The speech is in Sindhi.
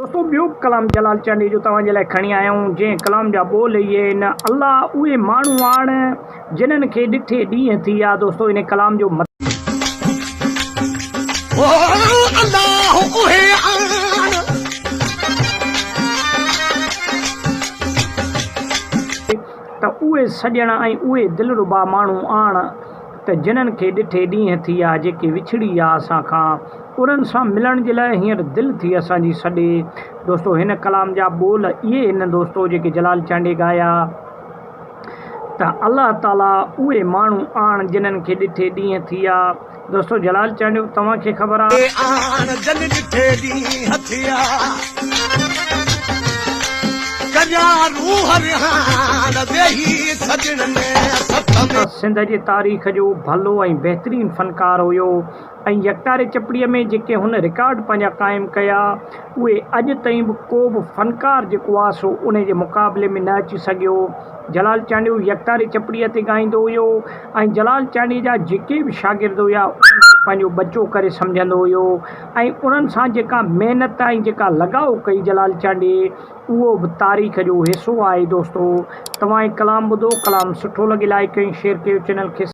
دوستو ٻيو به ڪلام جلال چانڊيي جو توهان جي لاء کڻي آيا آهيون جنهن ڪلام جا ٻول اهي آهن الله اهي ماڻهو آڻ جنھن کي ڏٺي ڏينهن ٿي آ دوستو ان ڪلام جو الله اهي آڻ. ته اهي سڄڻ ۽ اهي دلربا ماڻهو آڻ ته جنھن کي ڏٺي ڏينهن ٿي آ جيڪي وڇڙي آ اسان کان انهن سان ملڻ جي لاء هينئر دل ٿي اسان جي سڏي دوستو هن ڪلام جا ٻول اهي هن دوستو جيڪي جلال چانڊيي ڳايا ته الله تعالي اهي ماڻهو آڻ جنھن کي ڏٺي ڏينهن ٿيا. دوستو جلال چانڊيو توهان کي خبر آ. اهي آڻ جن ڏٺي ڏينهن ٿيا. ڪريان روح رهاڻ ويهي سڄڻن سٿ ۾. سنڌ جي تاريخ جو ڀلو ۽ بهترين فنڪار هيو. ۽ يڪتاري چپڙيء ۾ جيڪي هن رڪارڊ پنهنجا قائم ڪيا، اهي اڄ تائين به ڪو به فنڪار جيڪو آهي سو انهي جي مقابلي ۾ نه اچي سگهيو. جلال چانڊيو يڪتاري چپڙيء تي ڳائيندو هيو ۽ جلال چانڊيي جا جيڪي به شاگرد هيا انهن کي پنهنجو ٻچو ڪري سمجهندو هيو ۽ انهن سان جيڪا محنت ۽ جيڪا لڳاء ڪئي جلال چانڊيي اهو به تاريخ جو حصو آهي دوستو توهان هي ڪلام ٻڌو ڪلام سٺو لڳي لائيڪ ۽ شيئر ڪيو چينل کي.